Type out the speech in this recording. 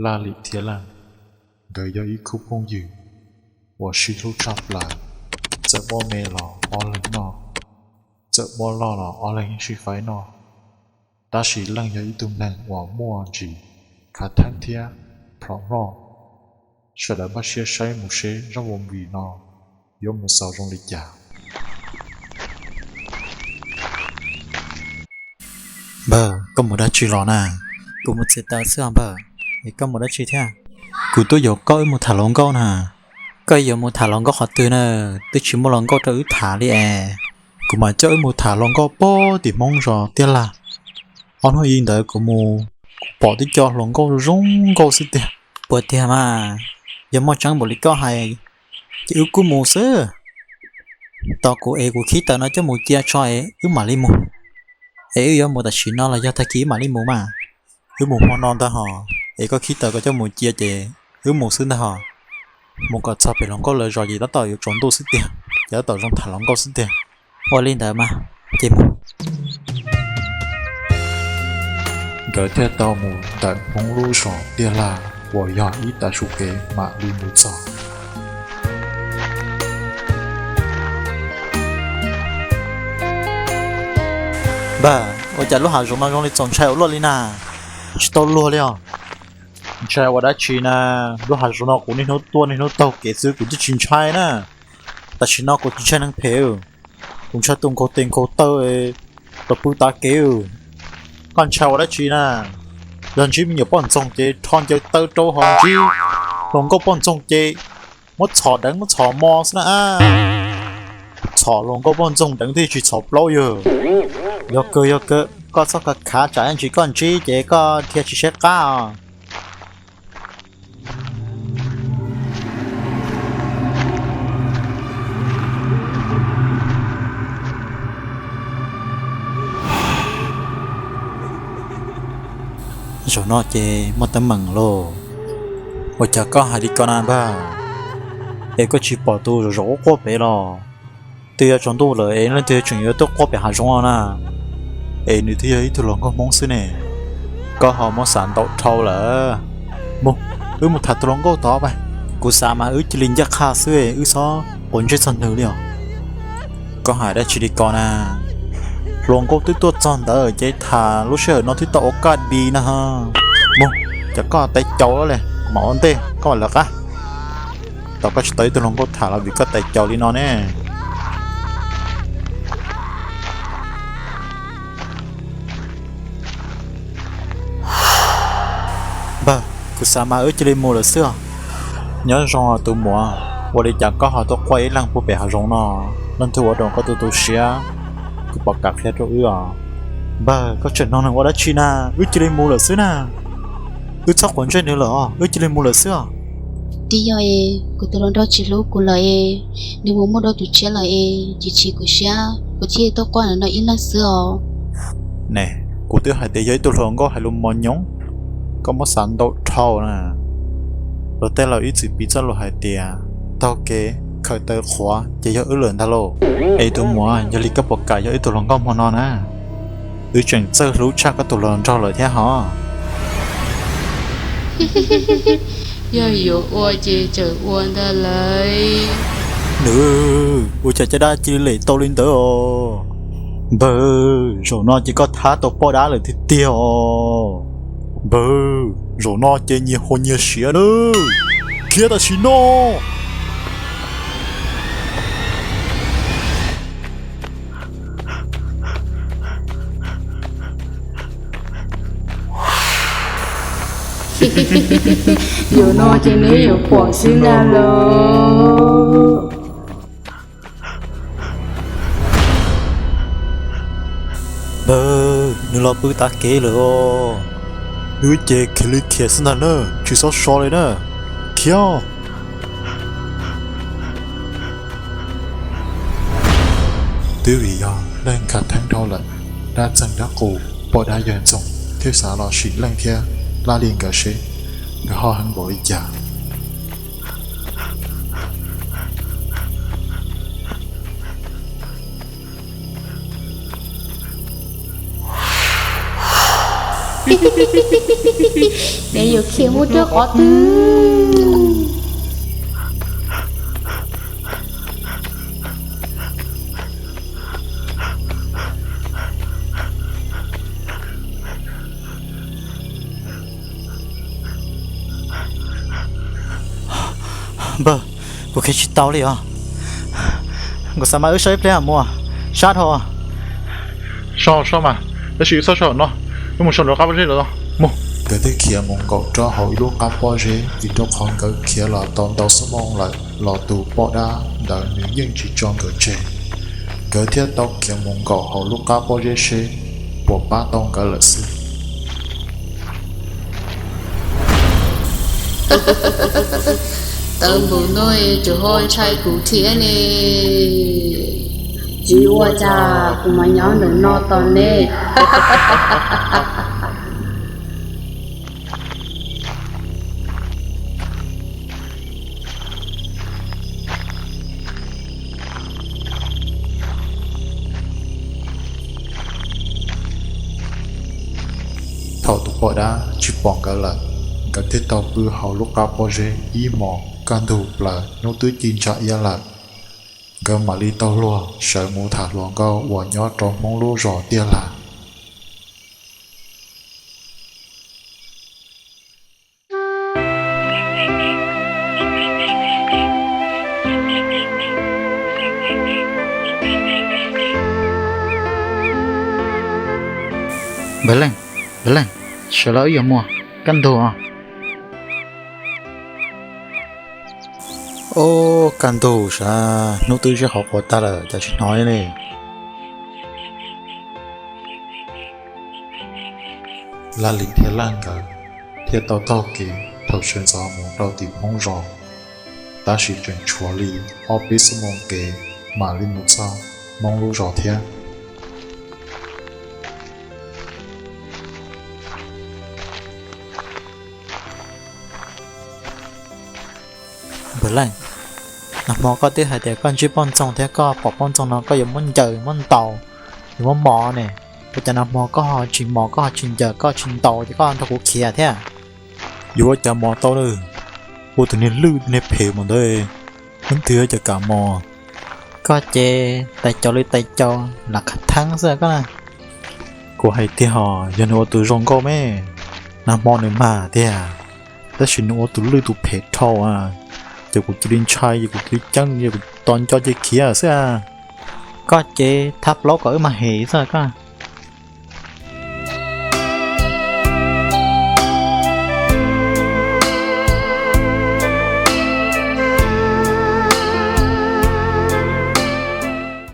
Laj Lim thiab Leej, nkawd yog ib khub phooj ywg uas sib hlub tshaj plaws, txawm mob me los ob leeg noj, txawm mob loj los ob leeg yeej sib faib noj. Tab sis Leej yog ib tug neeg uas muaj ntsis khav theeb thiab plhom mloj. Sawv daws npaj siab saib mus seb zaj movie no yuav mus xaus zoo li cas. Npawg, koj mus dab tsi los na? Kuv mus txiav taws xwb os npawg. Es koj mus dab tsi thiab? Kuv tuaj yaum koj wb mus tham hluas nkauj na. Koj yuav mus tham hluas nkauj qhov twg na? Twb tsis muaj hluas nkauj rau wb tham li es. Kuv mam coj wb mus tham hluas nkauj pog tim Hmoob zos tiaj laj. Ob hnub ib ntawd kuv mus, kuv pom tib co hluas nkauj zoo nkauj xwb tiag. Puas tiag mas, yog muaj tseeb npaum li koj hais, ces wb kuj mus xwb. Tos kuv es kuv khib taws no coj mus cia tso es wb mam li mus. Es wb yuav mus tam sim no los yog tag kis wb mam li mus mas? Wb mus hmo no ntag hos, es koj khib taws koj coj mus cia ces wb mus xwb ntag hos. Mus kom txog pem hluas nkauj lawv zos ces tab tom yuav tsaus ntuj xwb tiag, ces tab tom zoo tham hluas nkauj xwb tiag. Ua li ntawd mas, ces mus. Nkawd thiaj tau mus ntawm Hmoob lub zos tiaj laj uas yog ib tav su kev mam li mus txog. Npawg, ua cas lub hav zoov no zoo li txaus ntshai ua luaj li na? Tsis tau luag li os. Ntshai ua dab tsi na? Lub hav zoov no kuv niaj hnub tuaj niaj hnub taug kev xwb, kuv twb tsis ntshai na. Tam sim no kuv tsis ntshai neeg phem, kuv ntshai tus nkaug tes nkaug taw los pw tav kev. Koj ntshai ua dab tsi na? Yog ntsib me nyuam poj ntxoog ces rho ncaws taw rau, ho ntsib hluas nkauj poj ntxoog ces muab txhom deev muab txhom mos xwb na. Txhom hluas nkauj poj ntxoog deev thiaj tsis txhom plaub yawg. Yog kawg yog kawg, koj txhob khav khav tsam ntsis koj ntsib ces koj dhia tsis saib qab os. Zaum no ces muaj teeb meem lauj. Ua cas koj hais li ko na npawg? Es koj tsis pom tus zaum zaum quaj quaj pem los? Twb yuav tsaus ntuj lawm es leej twg tseem yuav tuaj quaj pem hav zoov no na? Es nws twb yog ib tug hluas nkauj Hmoob xwb ne, koj ho muab xav ntau dhau lawm. Mus, wb mus tham tus hluas nkauj tod pab. Kuv xav mas wb cia li ncaj qha xwb, wb txhob quav ntsej txog nws li os. Koj hais dab tsi li ko na? Hluas nkauj twb tuaj txog ntawd ces tham lub sij hawm no twb tau ua kaj di na. Mus, cas koj tais caus li, kuv mam ua ntej koj mam lawv qab. Tos koj tsis tau ib tug hluas nkauj tham los vim koj tais caus li no ne. Npawg, kuv xav mas wb cia li mus lawm xwb os. Nyob zoo tus muam, ua li cas koj ho tuaj quaj ib leeg puag pem hav zoov no? Leej twg ua rau koj tu tu siab? Koj puas kam qhia rau wb os? Npawg, koj tseem nug nws ua dab tsi na? Wb cia li mus lawm xwb na. Wb txhob quav ntsej nws lawm os, wb cia li mus lawm xwb os. Twb yog es kuv tus hluas nraug tsis hlub kuv lawm es nws mus muaj dua tus tshiab lawm es tsis tsim kuv siab, kuv thiaj tuaj quaj ntawm no ib leeg xwb os. Ne, kuv twb hais tias yog ib tug hluas nkauj hais lus mos nyoos, koj muab xav ntau dhau na. Luag tej laus ib txwm piv txoj lus hais tias taug kev khaws taw qhuav ces yog wb lawm ntag lauj. Es tus muam, yog li koj puas kam yog ib tug hluas nkauj hmo no na? Wb tseem txawj hlub tshaj koj tus hluas nraug lawm thiab hos. Yog yuav ua ces txawm ua ntag lauj. Nws, ua cas caj dab cia li lem tau li ntawd os? Npawg, zaum no ces koj thab tau poj dab lawm tiag tiag os. Npawg, zaum no ces nyias hua nyias siav na. Khiav tam sim no. Zaum no ces neb yuav pom xwb ntag lauj. Npawg, nws los pw tav kev lawm os. Wb ces khiav li khiav xwb ntag na, tsis txhob so li na. Khiav. Twb vim yog leej khav theeb dhau lawm, dab txeeg dab qus poj dab yawg Ntxoog thiaj xav los sim Leej thiab Laj Lis nkawd seb nkawd ho heev npaum li cas. Neb yuav khiav mus rau qhov twg? Npawg, kuv khiav tsis tau li os. Kuv xav mas wb so ib pliag muaj sab dhau. So so mas, tab sis wb txhob so no, wb mus so nraum qab pob zeb lawm mus. Nkawd thiaj khiav mus nkaum rau hauv ib lub qab pob zeb, vim rau qhov nkawd khiav los tau ntau xuab moos lawm los tus poj dab ntawd nws yeej tsis tso nkawd tseg. Nkawd thiaj tau khiav mus nkaum hauv lub qab pob zeb seb puas pab tau nkawd lawm xwb. Tawv npaum no tseem ho ntshai kuv thiab ne. Tsis ua cas, kuv mas nyob ntawm no tos neb. Thaum tus poj dab tsis pom nkawd lawm, nkawd thiaj tau pw hauv lub qab pob zeb ib hmos kaj ntug plaws, hnub twb ci ntsa iab lawm. Nkawd mam li tau luag sawv mus tham hluas nkauj uas nyob rau Hmoob lub zos tiag lag. Npawg Leej, Npawg Leej, sawv los wb yuav mus, kaj ntug os. Ub, kaj ntug sav, hnub twb zeb qhov quav tag lawm cas tsis hnov li. Laj Lis thiab Laj nkawd thiaj tau taug kev thaum sawv ntxov mus rau tim Hmoob zos, tab sis tseem tshuav li ob peb xuab moos kev mam li mus txog Hmoob lub zos thiab. Npawg Leej, nag hmo koj twb hais tias koj ntsib poj ntxoog thiab koj pom poj ntxoog no koj yuav muab ncaws muab ntaus, yuav muab mos ne. Ua cas nag hmo koj ho tsis mos, koj ho tsis ncaws, koj tsis ntaus ces koj nrog kuv khiav thiab? Yuav ua cas mos tau lawm, ua tus niag lwj niag phem mus ntawd, hnub twg cas kam mos. Koj ces tais caus li tais caus lam khav theeb xwb koj. Kuv hais tiag hos, yog nws ua tus zoo nkauj me, nag hmo nws mag tiag, tab sis nws ua tus lwj tus phem dhau a, ces kuv cia li ntshai, ces kuv cia li ceeb, ces kuv tos nco ces khiav xwb a. Koj ces thab plaub kom wb mas hem xwb koj.